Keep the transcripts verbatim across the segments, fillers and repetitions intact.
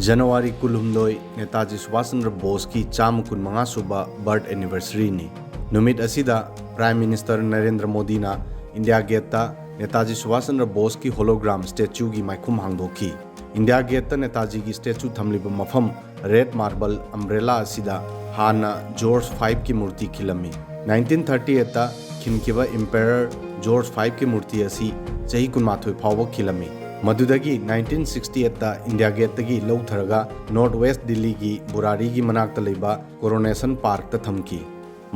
ꯖꯅꯋꯥꯔꯤ ꯀꯨꯟꯍꯨꯝꯗꯣꯏ, ꯅꯦꯇꯥꯖꯤ ꯁꯨꯚꯥꯁ ꯆꯟꯗ꯭ꯔ ꯕꯣꯁꯀꯤ ꯆꯥꯝꯃ ꯀꯨꯟꯃꯉꯥ ꯁꯨꯕ ꯕꯔꯊ ꯑꯦꯅꯤꯚꯔꯁꯔꯤꯅꯤ꯫ ꯅꯨꯃꯤꯠ ꯑꯁꯤꯗ ꯄ꯭ꯔꯥꯏꯝ ꯃꯤꯅꯤꯁꯇꯔ ꯅꯔꯦꯟꯗ꯭ꯔ ꯃꯣꯗꯤꯅ ꯏꯟꯗꯤꯌꯥ ꯒꯦꯠꯇ ꯅꯦꯇꯥꯖꯤ ꯁꯨꯚꯥꯁ ꯆꯟꯗ꯭ꯔ ꯕꯣꯁꯀꯤ ꯍꯣꯂꯣꯒ꯭ꯔꯥꯝ ꯁ꯭ꯇꯦꯆꯨꯒꯤ ꯃꯥꯏꯈꯨꯝ ꯍꯥꯡꯗꯣꯛꯈꯤ꯫ ꯏꯟꯗꯤꯌꯥ ꯒꯦꯠꯇ ꯅꯦꯇꯥꯖꯤꯒꯤ ꯁ꯭ꯇꯦꯆꯨ ꯊꯝꯂꯤꯕ ꯃꯐꯝ ꯔꯦꯗ ꯃꯥꯔꯕꯜ ꯑꯝꯕ꯭ꯔꯦꯂꯥ ꯑꯁꯤꯗ ꯍꯥꯟꯅ ꯖꯣꯔꯖ ꯐꯥꯏꯚꯀꯤ ꯃꯨꯔꯇꯤ ꯈꯤꯜꯂꯝꯃꯤ꯫ ꯅꯥꯏꯟꯇꯤꯟ ꯊꯥꯔꯇꯤ ꯑꯩꯠꯇ ꯈꯤꯟꯈꯤꯕ ꯏꯝꯄꯦꯔꯔ ꯖꯣꯔꯖ ꯐꯥꯏꯚꯀꯤ ꯃꯨꯔꯇꯤ ꯑꯁꯤ ꯆꯍꯤ ꯀꯨꯟꯃꯥꯊꯣꯏ ꯐꯥꯎꯕ ꯈꯤꯜꯂꯝꯃꯤ꯫ ꯃꯗꯨꯗꯒꯤ ꯅꯥꯏꯟꯇꯤꯟ ꯁꯤꯛꯁꯇꯤ ꯑꯩꯠꯇ ꯏꯟꯗꯤꯌꯥ ꯒꯦꯠꯇꯒꯤ ꯂꯧꯊꯔꯒ ꯅꯣꯔꯠ ꯋꯦꯁ ꯗꯤꯜꯂꯤꯒꯤ ꯕꯨꯔꯥꯔꯤꯒꯤ ꯃꯅꯥꯛꯇ ꯂꯩꯕ ꯀꯣꯔꯣꯅꯦꯁꯟ ꯄꯥꯔꯛꯇ ꯊꯝꯈꯤ꯫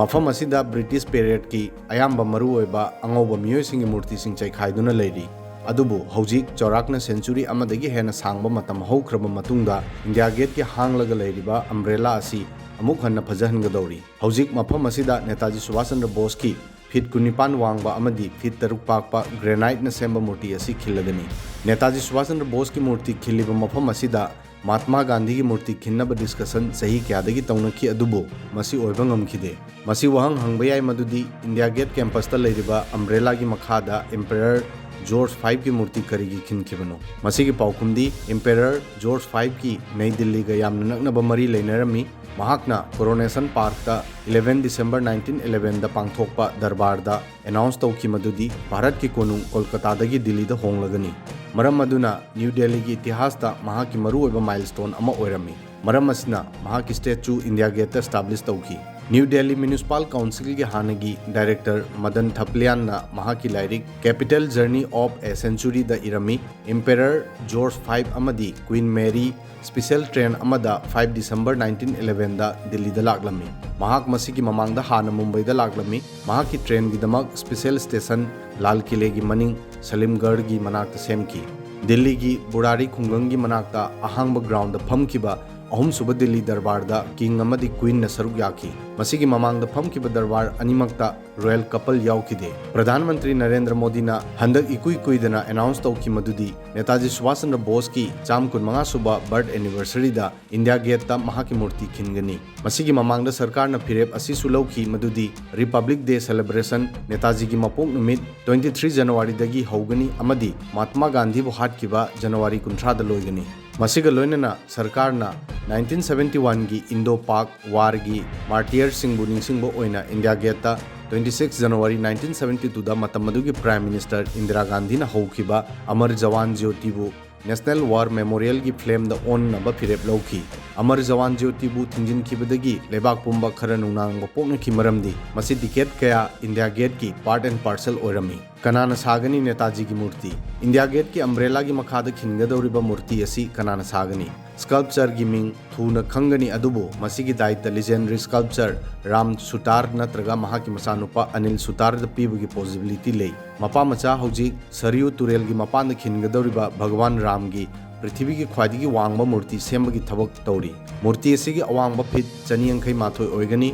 ꯃꯐꯝ ꯑꯁꯤꯗ ꯕ꯭ꯔꯤꯇꯤꯁ ꯄꯦꯔꯦꯗꯀꯤ ꯑꯌꯥꯝꯕ ꯃꯔꯨꯑꯣꯏꯕ ꯑꯉꯧꯕ ꯃꯤꯑꯣꯏꯁꯤꯡꯒꯤ ꯃꯨꯔꯇꯤꯁꯤꯡ ꯆꯥꯏꯈꯥꯏꯗꯨꯅ ꯂꯩꯔꯤ꯫ ꯑꯗꯨꯕꯨ ꯍꯧꯖꯤꯛ ꯆꯥꯎꯔꯥꯛꯅ ꯁꯦꯟꯆꯨꯔꯤ ꯑꯃꯗꯒꯤ ꯍꯦꯟꯅ ꯁꯥꯡꯕ ꯃꯇꯝ ꯍꯧꯈ꯭ꯔꯕ ꯃꯇꯨꯡꯗ ꯏꯟꯗꯤꯌꯥ ꯒꯦꯠꯀꯤ ꯍꯥꯡꯂꯒ ꯂꯩꯔꯤꯕ ꯑꯝꯕ꯭ꯔꯦꯂꯥ ꯑꯁꯤ ꯑꯃꯨꯛ ꯍꯟꯅ ꯐꯖꯍꯟꯒꯗꯧꯔꯤ꯫ ꯍꯧꯖꯤꯛ ꯃꯐꯝ ꯑꯁꯤꯗ ꯅꯦꯇꯥꯖꯤ ꯁꯨꯚꯥꯁ ꯆꯟꯗ꯭ꯔ ꯕꯣꯁꯀꯤ ꯐꯤꯠ ꯀꯨꯟꯅꯤꯄꯥꯟ ꯋꯥꯡꯕ ꯑꯃꯗꯤ ꯐꯤꯠ ꯇꯔꯨꯛ ꯄꯥꯛꯄ ꯒ꯭ꯔꯦꯅꯥꯏꯠꯅ ꯁꯦꯝꯕ ꯃꯨꯔꯇꯤ ꯑꯁꯤ ꯈꯤꯜꯂꯒꯅꯤ꯫ ꯅꯦꯇꯥꯖꯤ ꯁꯨꯚꯥꯁ ꯆꯟꯗ꯭ꯔ ꯕꯣꯁꯀꯤ ꯃꯨꯔꯇꯤ ꯈꯤꯜꯂꯤꯕ ꯃꯐꯝ ꯑꯁꯤꯗ ꯃꯍꯥꯠꯃꯥ ꯒꯥꯟꯙꯤꯒꯤ ꯃꯨꯔꯇꯤ ꯈꯤꯟꯅꯕ ꯗꯤꯁꯀꯁꯟ ꯆꯍꯤ ꯀꯌꯥꯗꯒꯤ ꯇꯧꯅꯈꯤ, ꯑꯗꯨꯕꯨ ꯃꯁꯤ ꯑꯣꯏꯕ ꯉꯝꯈꯤꯗꯦ꯫ ꯃꯁꯤ ꯋꯥꯍꯪ ꯍꯪꯕ ꯌꯥꯏ ꯃꯗꯨꯗꯤ ꯏꯟꯗꯤꯌꯥ ꯒꯦꯠ ꯀꯦꯝꯄꯁꯇ ꯂꯩꯔꯤꯕ ꯑꯝꯕ꯭ꯔꯦꯂꯥꯒꯤ ꯃꯈꯥꯗ ꯏꯝꯄꯦꯔꯔ ꯖꯣꯔꯖ ꯐꯥꯏꯚꯀꯤ ꯃꯨꯔꯇꯤ ꯀꯔꯤꯒꯤ ꯈꯤꯟꯈꯤꯕꯅꯣ? ꯃꯁꯤꯒꯤ ꯄꯥꯎꯈꯨꯝꯗꯤ, ꯏꯝꯄꯦꯔꯔ ꯖꯣꯔꯖ ꯐꯥꯏꯚꯀꯤ ꯅꯩ ꯗꯤꯜꯂꯤꯒ ꯌꯥꯝꯅ ꯅꯛꯅꯕ ꯃꯔꯤ ꯂꯩꯅꯔꯝꯃꯤ꯫ ꯃꯍꯥꯛꯅ ꯀꯣꯔꯣꯅꯦꯁꯟ ꯄꯥꯔꯛꯇ ꯏꯂꯦꯚꯦꯟ ꯗꯤꯁꯦꯝꯕꯔ ꯅꯥꯏꯟꯇꯤꯟ ꯏꯂꯦꯚꯦꯟꯗ ꯄꯥꯡꯊꯣꯛꯄ ꯗꯔꯕꯥꯔꯗ ꯑꯦꯅꯥꯎꯟꯁ ꯇꯧꯈꯤ ꯃꯗꯨꯗꯤ ꯚꯥꯔꯠꯀꯤ ꯀꯣꯅꯨꯡ ꯀꯣꯜꯀꯇꯥꯗꯒꯤ ꯗꯤꯜꯂꯤꯗ ꯍꯣꯡꯂꯒꯅꯤ꯫ ꯃꯔꯝ ꯑꯗꯨꯅ ꯅ꯭ꯌꯨ ꯗꯦꯜꯂꯤꯒꯤ ꯏꯇꯤꯍꯥꯁꯇ ꯃꯍꯥꯛꯀꯤ ꯃꯔꯨꯑꯣꯏꯕ ꯃꯥꯏꯜꯁ꯭ꯇꯣꯟ ꯑꯃ ꯑꯣꯏꯔꯝꯃꯤ꯫ ꯃꯔꯝ ꯑꯁꯤꯅ ꯃꯍꯥꯛꯀꯤ ꯁ꯭ꯇꯦꯆꯨ ꯏꯟꯗꯤꯌꯥ ꯒꯦꯠꯇ ꯏꯁꯇꯥꯕ꯭ꯂꯤꯁ ꯇꯧꯈꯤ꯫ ꯅ꯭ꯌꯨ ꯗꯦꯜꯂꯤ ꯃ꯭ꯌꯨꯅꯤꯁꯤꯄꯥꯜ ꯀꯥꯎꯟꯁꯤꯜꯒꯤ ꯍꯥꯟꯅꯒꯤ ꯗꯥꯏꯔꯦꯛꯇꯔ ꯃꯗꯟ ꯊꯄꯂꯤꯌꯥꯟꯅ ꯃꯍꯥꯛꯀꯤ ꯂꯥꯏꯔꯤꯛ Capital Journey of a Centuryꯗ ꯏꯔꯝꯃꯤ, ꯏꯝꯄꯦꯔꯔ ꯖꯣꯔꯖ ꯐꯥꯏꯚ ꯑꯃꯗꯤ ꯀ꯭ꯋꯤꯟ ꯃꯦꯔꯤ ꯁ꯭ꯄꯤꯁꯦꯜ ꯇ꯭ꯔꯦꯟ ꯑꯃꯗ ꯐꯥꯏꯚ ꯗꯤꯁꯦꯝꯕꯔ ꯅꯥꯏꯟꯇꯤꯟ ꯏꯂꯦꯚꯦꯟꯗ ꯗꯤꯜꯂꯤꯗ ꯂꯥꯛꯂꯝꯃꯤ꯫ ꯃꯍꯥꯛ ꯃꯁꯤꯒꯤ ꯃꯃꯥꯡꯗ ꯍꯥꯟꯅ ꯃꯨꯝꯕꯩꯗ ꯂꯥꯛꯂꯝꯃꯤ꯫ ꯃꯍꯥꯛꯀꯤ ꯇ꯭ꯔꯦꯟꯒꯤꯗꯃꯛ ꯁ꯭ꯄꯤꯁꯦꯜ ꯁ꯭ꯇꯦꯁꯟ ꯂꯥꯜ ꯀꯤꯂꯦꯒꯤ ꯃꯅꯤꯡ ꯁꯂꯤꯝꯒꯔꯒꯤ ꯃꯅꯥꯛꯇ ꯁꯦꯝꯈꯤ꯫ ꯗꯤꯜꯂꯤꯒꯤ ꯕꯨꯔꯥꯔꯤ ꯈꯨꯡꯒꯪꯒꯤ ꯃꯅꯥꯛꯇ ꯑꯍꯥꯡꯕ ꯒ꯭ꯔꯥꯎꯟꯗ ꯐꯝꯈꯤꯕ ꯑꯍꯨꯝꯁꯨꯕ ꯗꯤꯜꯂꯤ ꯗꯔꯕꯥꯔꯗ ꯀꯤꯡ ꯑꯃꯗꯤ ꯀ꯭ꯋꯤꯟꯅ ꯁꯔꯨꯛ ꯌꯥꯈꯤ꯫ ꯃꯁꯤꯒꯤ ꯃꯃꯥꯡꯗ ꯐꯝꯈꯤꯕ ꯗꯔꯕꯥꯔ ꯑꯅꯤꯃꯛꯇ royal couple ꯌꯥꯎꯈꯤꯗꯦ꯫ ꯄ꯭ꯔꯙꯥꯟ ꯃꯟꯇ꯭ꯔꯤ ꯅꯔꯦꯟꯗ꯭ꯔ ꯃꯣꯗꯤꯅ ꯍꯟꯗꯛ ꯏꯀꯨꯏ ꯀꯨꯏꯗꯅ announce ꯇꯧꯈꯤ ꯃꯗꯨꯗꯤ ꯅꯦꯇꯥꯖꯤ ꯁꯨꯚꯥꯁ ꯆꯟꯗ꯭ꯔ ꯕꯣꯁꯀꯤ ꯆꯥꯝ ꯀꯨꯟꯃꯉꯥ ꯁꯨꯕ birth anniversary ꯗ ꯏꯟꯗꯤꯌꯥ ꯒꯦꯠꯇ ꯃꯍꯥꯛꯀꯤ ꯃꯨꯔꯇꯤ ꯈꯤꯟꯒꯅꯤ꯫ ꯃꯁꯤꯒꯤ ꯃꯃꯥꯡꯗ ꯁꯔꯀꯥꯔꯅ ꯐꯤꯔꯦꯞ ꯑꯁꯤꯁꯨ ꯂꯧꯈꯤ ꯃꯗꯨꯗꯤ Republic Day celebration ꯅꯦꯇꯥꯖꯤꯒꯤ ꯃꯄꯣꯛ ꯅꯨꯃꯤꯠ twenty three January ꯗꯒꯤ ꯍꯧꯒꯅꯤ ꯑꯃꯗꯤ ꯃꯍꯥꯠꯃꯥ ꯒꯥꯟꯙꯤꯕꯨ ꯍꯥꯠꯈꯤꯕ ꯖꯅꯋꯥꯔꯤ ꯀꯨꯟꯊ꯭ꯔꯥꯗ ꯂꯣꯏꯒꯅꯤ꯫ ꯃꯁꯤꯒ ꯂꯣꯏꯅꯅ ꯁꯔꯀꯥꯔꯅ nineteen seventy one ꯒꯤ Indo-Pak war ꯒꯤ martyr ꯁꯤꯡꯕꯨ ꯅꯤꯡꯁꯤꯡꯕ ꯑꯣꯏꯅ India gate twenty six January nineteen seventy two ꯗ ꯃꯇꯝ ꯑꯗꯨꯒꯤ Prime Minister ꯏꯟꯗꯤꯔꯥ ꯒꯥꯟꯙꯤꯅ ꯍꯧꯈꯤꯕ ꯑꯃꯔ ꯖꯋꯥꯟ ꯖ꯭ꯌꯣꯇꯤꯕꯨ National War Memorial ꯒꯤ flame ꯗ ꯑꯣꯟꯅꯕ ꯐꯤꯔꯦꯞ ꯂꯧꯈꯤ꯫ ꯑꯃꯔ ꯖꯋꯥꯟ ꯖ꯭ꯌꯣꯇꯤꯕꯨ ꯊꯤꯡꯖꯤꯟꯈꯤꯕꯗꯒꯤ ꯂꯩꯕꯥꯛ ꯄꯨꯝꯕ ꯈꯔ ꯅꯨꯡꯅꯥꯡꯕ ꯄꯣꯛꯅꯈꯤ, ꯃꯔꯝꯗꯤ ꯃꯁꯤ decade ꯀꯌꯥ ꯏꯟꯗꯤꯌꯥ ꯒꯦꯠꯀꯤ part and parcel ꯑꯣꯏꯔꯝꯃꯤ꯫ ꯀꯅꯥꯅ ꯁꯥꯒꯅꯤ ꯅꯦꯇꯥꯖꯤꯒꯤ ꯃꯨꯔꯇꯤ? ꯏꯟꯗꯤꯌꯥ ꯒꯦꯠꯀꯤ umbrella ꯒꯤ ꯃꯈꯥꯗ ꯈꯤꯟꯒꯗꯧꯔꯤꯕ ꯃꯨꯔꯇꯤ ꯑꯁꯤ ꯀꯅꯥꯅ ꯁꯥꯒꯅꯤ? Sculptor ꯒꯤ ꯃꯤꯡ ꯊꯨꯅ ꯈꯪꯒꯅꯤ, ꯑꯗꯨꯕꯨ ꯃꯁꯤꯒꯤ ꯗꯥꯏꯇ legendary sculptor ꯔꯥꯝ ꯁꯨꯇꯥꯔ ꯅꯠꯇ꯭ꯔꯒ ꯃꯍꯥꯛꯀꯤ ꯃꯆꯥꯅꯨꯄꯥ ꯑꯅꯤꯜ ꯁꯨꯇꯥꯔꯗ ꯄꯤꯕꯒꯤ possibility ꯂꯩ꯫ ꯃꯄꯥ ꯃꯆꯥ ꯍꯧꯖꯤꯛ ꯁꯔꯌꯨ ꯇꯨꯔꯦꯜꯒꯤ ꯃꯄꯥꯟꯗ ꯈꯤꯟꯒꯗꯧꯔꯤꯕ ꯚꯒꯋꯥꯟ ꯔꯥꯝꯒꯤ ꯄ꯭ꯔꯤꯊꯤꯕꯤꯒꯤ ꯈ꯭ꯋꯥꯏꯗꯒꯤ ꯋꯥꯡꯕ ꯃꯨꯔꯇꯤ ꯁꯦꯝꯕꯒꯤ ꯊꯕꯛ ꯇꯧꯔꯤ꯫ ꯃꯨꯔꯇꯤ ꯑꯁꯤꯒꯤ ꯑꯋꯥꯡꯕ ꯐꯤꯠ ꯆꯅꯤ ꯌꯥꯡꯈꯩ ꯃꯥꯊꯣꯏ ꯑꯣꯏꯒꯅꯤ꯫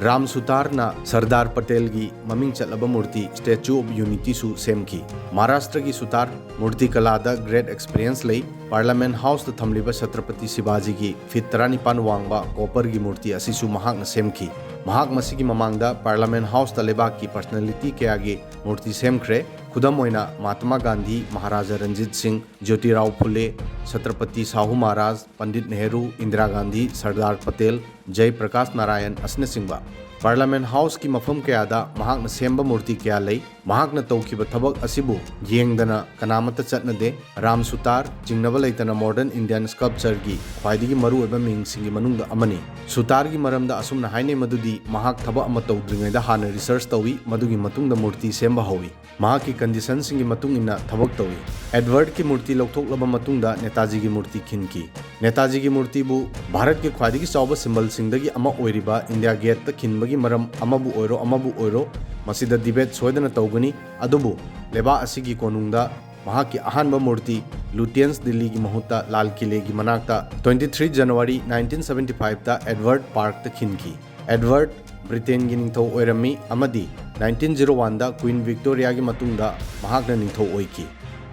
ꯔꯥꯝ ꯁꯨꯇꯥꯔꯅ ꯁꯔꯗꯥꯔ ꯄꯇꯦꯜꯒꯤ ꯃꯃꯤꯡ ꯆꯠꯂꯕ ꯃꯨꯔꯇꯤ Statue of Unity ꯁꯨ ꯁꯦꯝꯈꯤ꯫ ꯃꯍꯥꯔꯥꯁꯇ꯭ꯔꯒꯤ ꯁꯨꯇꯥꯔ ꯃꯨꯔꯇꯤ ꯀꯂꯥꯗ great experience ꯂꯩ꯫ Parliament House ꯇ ꯊꯝꯂꯤꯕ ꯁꯇ꯭ꯔꯄꯇꯤ ꯁꯤꯕꯥꯖꯤꯒꯤ ꯐꯤꯠ ꯇꯔꯥꯅꯤꯄꯥꯟ ꯋꯥꯡꯕ copper ꯒꯤ ꯃꯨꯔꯇꯤ ꯑꯁꯤꯁꯨ ꯃꯍꯥꯛꯅ ꯁꯦꯝꯈꯤ꯫ ꯃꯍꯥꯛ ꯃꯁꯤꯒꯤ ꯃꯃꯥꯡꯗ Parliament House ꯇ ꯂꯩꯕꯥꯛꯀꯤ personality ꯀꯌꯥꯒꯤ ꯃꯨꯔꯇꯤ ꯁꯦꯝꯈ꯭ꯔꯦ꯫ ꯈꯨꯗꯝ ꯑꯣꯏꯅ ꯃꯍꯥꯇꯃꯥ ꯒꯥꯟꯙꯤ, ꯃꯍꯥꯔꯥꯖꯥ ꯔꯟꯖꯤꯠ ꯁꯤꯡ, ꯖ꯭ꯌꯣꯇꯤꯔꯥꯎ ꯐꯨꯂꯦ, ꯁꯇ꯭ꯔꯄꯇꯤ ꯁꯥꯍꯨ ꯃꯍꯥꯔꯥꯖ, ꯄꯟꯗꯤꯠ ꯅꯦꯍꯔꯨ, ꯏꯟꯗꯤꯔꯥ ꯒꯥꯟꯙꯤ, ꯁꯔꯗꯥꯔ ꯄꯇꯦꯜ, ꯖꯩ ꯄ꯭ꯔꯀꯥꯁ ꯅꯥꯔꯥꯌꯟ ꯑꯁꯤꯅꯆꯤꯡꯕ꯫ Parliament House ꯀꯤ ꯃꯐꯝ ꯀꯌꯥꯗ ꯃꯍꯥꯛꯅ ꯁꯦꯝꯕ ꯃꯨꯔꯇꯤ ꯀꯌꯥ ꯂꯩ꯫ ꯃꯍꯥꯛꯅ ꯇꯧꯈꯤꯕ ꯊꯕꯛ ꯑꯁꯤꯕꯨ ꯌꯦꯡꯗꯅ ꯀꯅꯥꯃꯠꯇ ꯆꯠꯅꯗꯦ꯫ ꯔꯥꯝ ꯁꯨꯇꯥꯔ ꯆꯤꯡꯅꯕ ꯂꯩꯇꯅ modern Indian sculpture ꯒꯤ ꯈ꯭ꯋꯥꯏꯗꯒꯤ ꯃꯔꯨꯑꯣꯏꯕ ꯃꯤꯡꯁꯤꯡꯒꯤ ꯃꯅꯨꯡꯗ ꯑꯃꯅꯤ꯫ ꯁꯨꯇꯥꯔꯒꯤ ꯃꯔꯝꯗ ꯑꯁꯨꯝꯅ ꯍꯥꯏꯅꯩ ꯃꯗꯨꯗꯤ ꯃꯍꯥꯛ ꯊꯕꯛ ꯑꯃ ꯇꯧꯗ꯭ꯔꯤꯉꯩꯗ ꯍꯥꯟꯅ research ꯇꯧꯏ, ꯃꯗꯨꯒꯤ ꯃꯇꯨꯡꯗ ꯃꯨꯔꯇꯤ ꯁꯦꯝꯕ ꯍꯧꯏ꯫ ꯃꯍꯥꯛꯀꯤ condition ꯁꯤꯡꯒꯤ ꯃꯇꯨꯡ ꯏꯟꯅ ꯊꯕꯛ ꯇꯧꯏ꯫ ꯑꯦꯗꯋꯥꯔꯗꯀꯤ ꯃꯨꯔꯇꯤ ꯂꯧꯊꯣꯛꯂꯕ ꯃꯇꯨꯡꯗ ꯅꯦꯇꯥꯖꯤꯒꯤ ꯃꯨꯔꯇꯤ ꯈꯤꯟꯈꯤ꯫ ꯅꯦꯇꯥꯖꯤꯒꯤ ꯃꯨꯔꯇꯤꯕꯨ ꯚꯥꯔꯠꯀꯤ ꯈ꯭ꯋꯥꯏꯗꯒꯤ ꯆꯥꯎꯕ symbol ꯁꯤꯡꯗꯒꯤ ꯑꯃ ꯑꯣꯏꯔꯤꯕ ꯏꯟꯗꯤꯌꯥ ꯒꯦꯠꯇ ꯈꯤꯟꯕꯒꯤ ꯃꯔꯝ ꯑꯃꯕꯨ ꯑꯣꯏꯔꯣ, ꯑꯃꯕꯨ ꯑꯣꯏꯔꯣ, ꯃꯁꯤꯗ debate ꯁꯣꯏꯗꯅ ꯇꯧꯒꯅꯤ꯫ ꯑꯗꯨꯕꯨ ꯂꯩꯕꯥꯛ ꯑꯁꯤꯒꯤ ꯀꯣꯅꯨꯡꯗ ꯃꯍꯥꯛꯀꯤ ꯑꯍꯥꯟꯕ ꯃꯨꯔꯇꯤ ꯂꯨꯇꯤꯌꯟꯁ ꯗꯤꯜꯂꯤꯒꯤ ꯃꯍꯨꯠꯇ ꯂꯥꯜ ꯀꯤꯂꯦꯒꯤ ꯃꯅꯥꯛꯇ twenty three January nineteen seventy five ꯇ ꯑꯦꯗꯋꯥꯔꯗ ꯄꯥꯔꯛꯇ ꯈꯤꯟꯈꯤ꯫ ꯑꯦꯗꯋꯥꯔꯗ ꯕ꯭ꯔꯤꯇꯦꯟꯒꯤ ꯅꯤꯡꯊꯧ ꯑꯣꯏꯔꯝꯃꯤ ꯑꯃꯗꯤ ꯅꯥꯏꯟꯇꯤꯟ ꯖꯤꯔꯣ ꯋꯥꯟꯗ ꯀ꯭ꯋꯤꯟ ꯚꯤꯛꯇꯣꯔꯤꯌꯥꯒꯤ ꯃꯇꯨꯡꯗ ꯃꯍꯥꯛꯅ ꯅꯤꯡꯊꯧ ꯑꯣꯏꯈꯤ꯫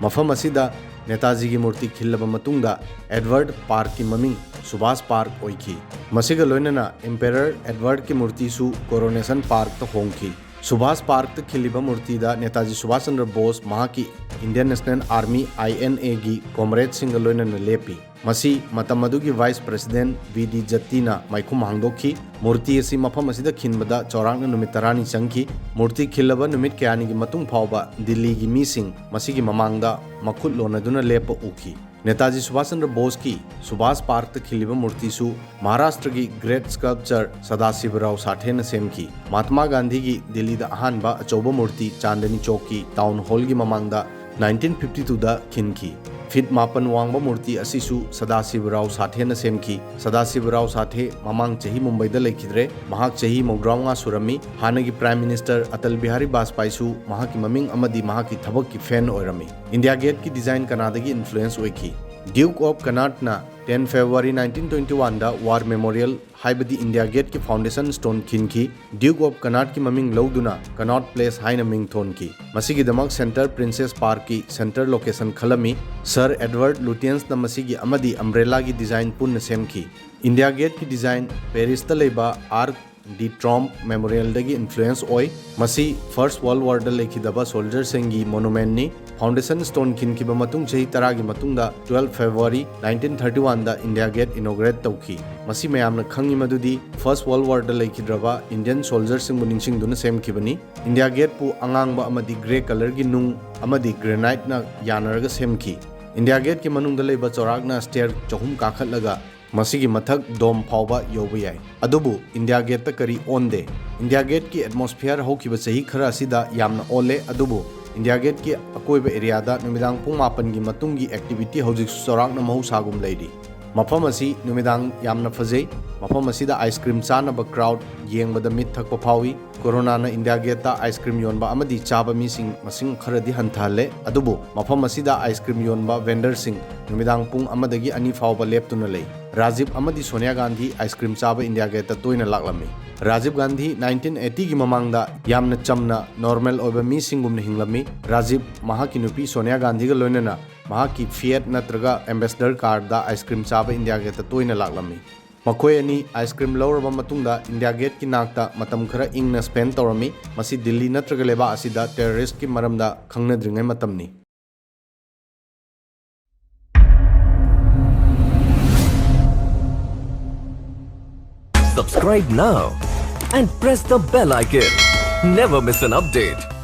ꯃꯐꯝ ꯑꯁꯤꯗ ꯅꯦꯇꯥꯖꯤꯒꯤ ꯃꯨꯔꯇꯤ ꯈꯤꯜꯂꯕ ꯃꯇꯨꯡꯗ ꯑꯦꯗꯋꯥꯔꯗ ꯄꯥꯔꯛꯀꯤ ꯃꯃꯤꯡ ꯁꯨꯚꯥꯁ ꯄꯥꯔꯛ ꯑꯣꯏꯈꯤ꯫ ꯃꯁꯤꯒ ꯂꯣꯏꯅꯅ ꯏꯝꯄꯦꯔꯔ ꯑꯦꯗꯋꯥꯔꯗꯀꯤ ꯃꯨꯔꯇꯤꯁꯨ ꯀꯣꯔꯣꯅꯦꯁꯟ ꯄꯥꯔꯛꯇ ꯍꯣꯡꯈꯤ꯫ ꯁꯨꯚꯥꯁ ꯄꯥꯔꯛꯇ ꯈꯤꯜꯂꯤꯕ ꯃꯨꯔꯇꯤꯗ ꯅꯦꯇꯥꯖꯤ ꯁꯨꯚꯥꯁ ꯆꯟꯗ꯭ꯔ ꯕꯣꯁ, ꯃꯍꯥꯛꯀꯤ Indian National Army, I N A, ꯒꯤ ꯀꯣꯝꯔꯦꯗꯁꯤꯡꯒ ꯂꯣꯏꯅꯅ ꯂꯦꯞꯄꯤ꯫ ꯃꯁꯤ ꯃꯇꯝ ꯑꯗꯨꯒꯤ ꯚꯥꯏꯁ ꯄ꯭ꯔꯦꯁꯤꯗꯦꯟꯠ ꯚꯤ ꯗꯤ ꯖꯠꯇꯤꯅ ꯃꯥꯏꯈꯨꯝ ꯍꯥꯡꯗꯣꯛꯈꯤ꯫ ꯃꯨꯔꯇꯤ ꯑꯁꯤ ꯃꯐꯝ ꯑꯁꯤꯗ ꯈꯤꯟꯕꯗ ꯆꯥꯎꯔꯥꯛꯅ ꯅꯨꯃꯤꯠ ꯇꯔꯥꯅꯤ ꯆꯪꯈꯤ꯫ ꯃꯨꯔꯇꯤ ꯈꯤꯜꯂꯕ ꯅꯨꯃꯤꯠ ꯀꯌꯥꯅꯤꯒꯤ ꯃꯇꯨꯡ ꯐꯥꯎꯕ ꯗꯤꯜꯂꯤꯒꯤ ꯃꯤꯁꯤꯡ ꯃꯁꯤꯒꯤ ꯃꯃꯥꯡꯗ ꯃꯈꯨꯠ ꯂꯣꯟꯅꯗꯨꯅ ꯂꯦꯞꯄ ꯎꯈꯤ꯫ ꯅꯦꯇꯥꯖꯤ ꯁꯨꯚꯥꯁ ꯆꯟꯗ꯭ꯔ ꯕꯣꯁꯀꯤ ꯁꯨꯚꯥꯁ ꯄꯥꯔꯛꯇ ꯈꯤꯜꯂꯤꯕ ꯃꯨꯔꯇꯤꯁꯨ ꯃꯍꯥꯔꯥꯁꯇ꯭ꯔꯒꯤ ꯒ꯭ꯔꯦꯠ ꯁ꯭ꯀꯜꯞꯆꯔ ꯁꯗꯥꯁꯤꯕꯔꯥꯎ ꯁꯥꯊꯦꯅ ꯁꯦꯝꯈꯤ꯫ ꯃꯍꯥꯇꯃꯥ ꯒꯥꯟꯙꯤꯒꯤ ꯗꯤꯜꯂꯤꯗ ꯑꯍꯥꯟꯕ ꯑꯆꯧꯕ ꯃꯨꯔꯇꯤ ꯆꯥꯟꯗꯅꯤ ꯆꯧꯛꯀꯤ ꯇꯥꯎꯟ ꯍꯣꯜꯒꯤ ꯃꯃꯥꯡꯗ ꯅꯥꯏꯟꯇꯤꯟ ꯐꯤꯐꯇꯤ ꯇꯨꯗ ꯈꯤꯟꯈꯤ꯫ ꯐꯤꯠ ꯃꯥꯄꯟ ꯋꯥꯡꯕ ꯃꯨꯔꯇꯤ ꯑꯁꯤꯁꯨ ꯁꯗꯥꯁꯤꯕꯔꯥꯎ ꯁꯥꯊꯦꯅ ꯁꯦꯝꯈꯤ꯫ ꯁꯗꯥꯁꯤꯕꯔꯥꯎ ꯁꯥꯊꯦ ꯃꯃꯥꯡ ꯆꯍꯤ ꯃꯨꯝꯕꯩꯗ ꯂꯩꯈꯤꯗ꯭ꯔꯦ꯫ ꯃꯍꯥꯛ ꯆꯍꯤ ꯃꯧꯗ꯭ꯔꯥꯃꯉꯥ ꯁꯨꯔꯝꯃꯤ꯫ ꯍꯥꯟꯅꯒꯤ ꯄ꯭ꯔꯥꯏꯝ ꯃꯤꯅꯤꯁꯇꯔ ꯑꯇꯜ ꯕꯤꯍꯥꯔꯤ ꯕꯥꯖꯄꯥꯏꯁꯨ ꯃꯍꯥꯛꯀꯤ ꯃꯃꯤꯡ ꯑꯃꯗꯤ ꯃꯍꯥꯛꯀꯤ ꯊꯕꯛꯀꯤ ꯐꯦꯟ ꯑꯣꯏꯔꯝꯃꯤ꯫ ꯏꯟꯗꯤꯌꯥ ꯒꯦꯠꯀꯤ ꯗꯤꯖꯥꯏꯟ ꯀꯅꯥꯗꯒꯤ ꯏꯟꯐ꯭ꯂꯨꯌꯦꯟꯁ ꯑꯣꯏꯈꯤ? ꯗ꯭ꯌꯨꯛ ꯑꯣꯐ ꯀꯅꯥꯠꯅ ꯇꯦꯟ ꯐꯦꯕ꯭ꯔꯨꯋꯥꯔꯤ ꯅꯥꯏꯟꯇꯤꯟ ꯇ꯭ꯋꯦꯟꯇꯤ ꯋꯥꯟꯗ ꯋꯥꯔ ꯃꯦꯃꯣꯔꯤꯌꯦꯜ, ꯍꯥꯏꯕꯗꯤ ꯏꯟꯗꯤꯌꯥ ꯒꯦꯠꯀꯤ ꯐꯥꯎꯟꯗꯦꯁꯟ ꯁ꯭ꯇꯣꯟ ꯈꯤꯟꯈꯤ꯫ ꯗ꯭ꯌꯨꯛ ꯑꯣꯐ ꯀꯅꯥꯠꯀꯤ ꯃꯃꯤꯡ ꯂꯧꯗꯨꯅ ꯀꯅꯥꯠ ꯄ꯭ꯂꯦꯁ ꯍꯥꯏꯅ ꯃꯤꯡ ꯊꯣꯟꯈꯤ꯫ ꯃꯁꯤꯒꯤꯗꯃꯛ ꯁꯦꯟꯇꯔ ꯄ꯭ꯔꯤꯟꯁꯦꯁ ꯄꯥꯔꯛꯀꯤ ꯁꯦꯟꯇꯔ ꯂꯣꯀꯦꯁꯟ ꯈꯜꯂꯝꯃꯤ꯫ ꯁꯔ ꯑꯦꯗꯋꯥꯔꯗ ꯂꯨꯇꯤꯌꯟꯁꯅ ꯃꯁꯤꯒꯤ ꯑꯃꯗꯤ ꯑꯝꯕ꯭ꯔꯦꯂꯥꯒꯤ ꯗꯤꯖꯥꯏꯟ ꯄꯨꯟꯅ ꯁꯦꯝꯈꯤ꯫ ꯏꯟꯗꯤꯌꯥ ꯒꯦꯠꯀꯤ ꯗꯤꯖꯥꯏꯟ ꯄꯦꯔꯤꯁꯇ ꯂꯩꯕ ꯑꯥꯔꯛ ꯗꯤ ꯇ꯭ꯔꯣꯝꯞ ꯃꯦꯃꯣꯔꯤꯌꯦꯜꯗꯒꯤ ꯏꯟꯐ꯭ꯂꯨꯌꯦꯟꯁ ꯑꯣꯏ꯫ ꯃꯁꯤ ꯐꯥꯔꯁꯠ ꯋꯥꯔꯜꯗ ꯋꯥꯔꯗ ꯂꯩꯈꯤꯗꯕ ꯁꯣꯜꯖꯔꯁꯤꯡꯒꯤ ꯃꯣꯅꯨꯃꯦꯟꯠꯅꯤ꯫ ꯐꯥꯎꯟꯗꯦꯁꯟ ꯁ꯭ꯇꯣꯟ ꯈꯤꯟꯈꯤꯕ ꯃꯇꯨꯡ ꯆꯍꯤ ꯇꯔꯥꯒꯤ ꯃꯇꯨꯡꯗ, ꯇ꯭ꯋꯦꯜꯐ ꯐꯦꯕ꯭ꯔꯨꯋꯥꯔꯤ ꯅꯥꯏꯟꯇꯤꯟ ꯊꯥꯔꯇꯤ ꯋꯥꯟꯗ ꯏꯟꯗꯤꯌꯥ ꯒꯦꯠ ꯏꯅꯣꯒ꯭ꯔꯦꯠ ꯇꯧꯈꯤ꯫ ꯃꯁꯤ ꯃꯌꯥꯝꯅ ꯈꯪꯉꯤ ꯃꯗꯨꯗꯤ ꯐꯥꯔꯁꯠ ꯋꯥꯔꯜꯗ ꯋꯥꯔꯗ ꯂꯩꯈꯤꯗ꯭ꯔꯕ ꯏꯟꯗꯤꯌꯟ ꯁꯣꯜꯖꯔꯁꯤꯡꯕꯨ ꯅꯤꯡꯁꯤꯡꯗꯨꯅ ꯁꯦꯝꯈꯤꯕꯅꯤ꯫ ꯏꯟꯗꯤꯌꯥ ꯒꯦꯠꯄꯨ ꯑꯉꯥꯡꯕ ꯑꯃꯗꯤ ꯒ꯭ꯔꯦ ꯀꯂꯔꯒꯤ ꯅꯨꯡ ꯑꯃꯗꯤ ꯒ꯭ꯔꯦꯅꯥꯏꯠꯅ ꯌꯥꯅꯔꯒ ꯁꯦꯝꯈꯤ꯫ ꯏꯟꯗꯤꯌꯥ ꯒꯦꯠꯀꯤ ꯃꯅꯨꯡꯗ ꯂꯩꯕ ꯆꯥꯎꯔꯥꯛꯅ ꯁ꯭ꯇꯦꯌꯔ ꯆꯍꯨꯝ ꯀꯥꯈꯠꯂꯒ ꯃꯁꯤꯒꯤ ꯃꯊꯛ ꯗꯣꯝ ꯐꯥꯎꯕ ꯌꯧꯕ ꯌꯥꯏ꯫ ꯑꯗꯨꯕꯨ ꯏꯟꯗꯤꯌꯥ ꯒꯦꯠꯇ ꯀꯔꯤ ꯑꯣꯟꯗꯦ? ꯏꯟꯗꯤꯌꯥ ꯒꯦꯠꯀꯤ ꯑꯦꯠꯃꯣꯁꯐꯤꯌꯔ ꯍꯧꯈꯤꯕ ꯆꯍꯤ ꯈꯔ ꯑꯁꯤꯗ ꯌꯥꯝꯅ ꯑꯣꯜꯂꯦ, ꯑꯗꯨꯕꯨ ꯏꯟꯗꯤꯌꯥ ꯒꯦꯠꯀꯤ ꯑꯀꯣꯏꯕ ꯑꯦꯔꯤꯌꯥꯗ ꯅꯨꯃꯤꯗꯥꯡ ꯄꯨꯡ ꯃꯥꯄꯟꯒꯤ ꯃꯇꯨꯡꯒꯤ ꯑꯦꯛꯇꯤꯚꯤꯇꯤ ꯍꯧꯖꯤꯛꯁꯨ ꯆꯥꯎꯔꯥꯛꯅ ꯃꯍꯧꯁꯥꯒꯨꯝ ꯂꯩꯔꯤ꯫ ꯃꯐꯝ ꯑꯁꯤ ꯅꯨꯃꯤꯗꯥꯡ ꯌꯥꯝꯅ ꯐꯖꯩ꯫ ꯃꯐꯝ ꯑꯁꯤꯗ ꯑꯥꯏꯁ ꯀ꯭ꯔꯤꯝ ꯆꯥꯅꯕ ꯀ꯭ꯔꯥꯎꯗ ꯌꯦꯡꯕꯗ ꯃꯤꯠ ꯊꯛꯄ ꯐꯥꯎꯏ꯫ ꯀꯣꯔꯣꯅꯥꯅ ꯏꯟꯗꯤꯌꯥ ꯒꯦꯠꯇ ꯑꯥꯏꯁ ꯀ꯭ꯔꯤꯝ ꯌꯣꯟꯕ ꯑꯃꯗꯤ ꯆꯥꯕ ꯃꯤꯁꯤꯡ ꯃꯁꯤꯡ ꯈꯔꯗꯤ ꯍꯟꯊꯍꯜꯂꯦ, ꯑꯗꯨꯕꯨ ꯃꯐꯝ ꯑꯁꯤꯗ ꯑꯥꯏꯁ ꯀ꯭ꯔꯤꯝ ꯌꯣꯟꯕ ꯚꯦꯟꯗꯔꯁꯤꯡ ꯅꯨꯃꯤꯗꯥꯡ ꯄꯨꯡ ꯑꯃꯗꯒꯤ ꯑꯅꯤ ꯐꯥꯎꯕ ꯂꯦꯞꯇꯨꯅ ꯂꯩ꯫ ꯔꯥꯖꯤꯕ ꯑꯃꯗꯤ ꯁꯣꯅꯤꯌꯥ ꯒꯥꯟꯙꯤ ꯑꯥꯏꯁ ꯀ꯭ꯔꯤꯝ ꯆꯥꯕ ꯏꯟꯗꯤꯌꯥ ꯒꯦꯠꯇ ꯇꯣꯏꯅ ꯂꯥꯛꯂꯝꯃꯤ꯫ ꯔꯥꯖꯤꯕ ꯒꯥꯟꯙꯤ ꯅꯥꯏꯟꯇꯤꯟ ꯑꯩꯠꯇꯤꯒꯤ ꯃꯃꯥꯡꯗ ꯌꯥꯝꯅ ꯆꯝꯅ, ꯅꯣꯔꯃꯦꯜ ꯑꯣꯏꯕ ꯃꯤꯁꯤꯡꯒꯨꯝꯅ ꯍꯤꯡꯂꯝꯃꯤ꯫ ꯔꯥꯖꯤꯕ ꯃꯍꯥꯛꯀꯤ ꯅꯨꯄꯤ ꯁꯣꯅꯤꯌꯥ ꯒꯥꯟꯙꯤꯒ ꯂꯣꯏꯅꯅ ꯃꯍꯥꯛꯀꯤ ꯐꯤꯌꯦꯠ ꯅꯠꯇ꯭ꯔꯒ ꯑꯦꯝꯕꯦꯁꯦꯗꯔ ꯀꯥꯔꯗ ꯑꯥꯏꯁ ꯀ꯭ꯔꯤꯝ ꯆꯥꯕ ꯏꯟꯗꯤꯌꯥ ꯒꯦꯠꯇ ꯇꯣꯏꯅ ꯂꯥꯛꯂꯝꯃꯤ꯫ ꯃꯈꯣꯏ ꯑꯅꯤ ꯑꯥꯏꯁ ꯀ꯭ꯔꯤꯝ ꯂꯧꯔꯕ ꯃꯇꯨꯡꯗ ꯏꯟꯗꯤꯌꯥ ꯒꯦꯠꯀꯤ ꯅꯥꯛꯇ ꯃꯇꯝ ꯈꯔ ꯏꯪꯅ ꯁ꯭ꯄꯦꯟ ꯇꯧꯔꯝꯃꯤ꯫ ꯃꯁꯤ ꯗꯤꯜꯂꯤ ꯅꯠꯇ꯭ꯔꯒ ꯂꯩꯕꯥꯛ ꯑꯁꯤꯗ ꯇꯦꯔꯣꯔꯤꯁ꯭ꯠꯀꯤ ꯃꯔꯝꯗ ꯈꯪꯅꯗ꯭ꯔꯤꯉꯩ ꯃꯇꯝꯅꯤ꯫ Subscribe now and press the bell icon. Never miss an update.